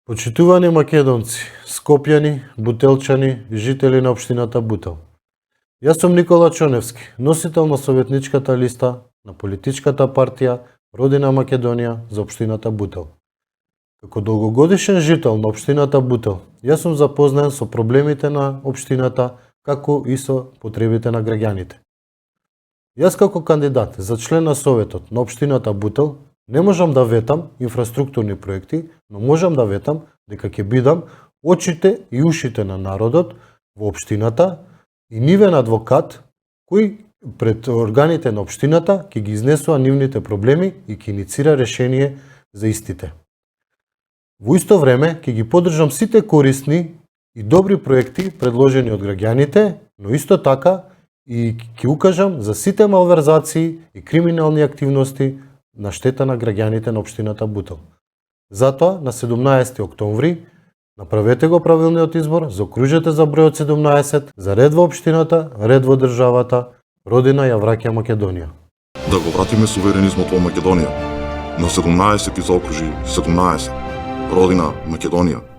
Почитувани македонци, скопјани, бутелчани, жители на општината Бутел. Јас сум Никола Чоневски, носител на советничката листа на политичката партија Родина Македонија за општината Бутел. Како долгогодишен жител на општината Бутел, јас сум запознаен со проблемите на општината, како и со потребите на граѓаните. Јас како кандидат за член на Советот на општината Бутел не можам да ветам инфраструктурни проекти, но можам да ветам дека ќе бидам очите и ушите на народот во општината и нивен адвокат кој пред органите на општината ќе ги изнесува нивните проблеми и ќе иницира решение за истите. Во исто време ќе ги поддржам сите корисни и добри проекти предложени од граѓаните, но исто така и ќе укажам за сите малверзации и криминални активности на штета на граѓаните на општината Бутел. Затоа, на 17 октомври, направете го правилниот избор, заокружете за бројот 17, за ред во општината, ред во државата, Родина ја враќа Македонија. Да го вратиме суверенизмот во Македонија. На 17 ги заокружи 17. Родина Македонија.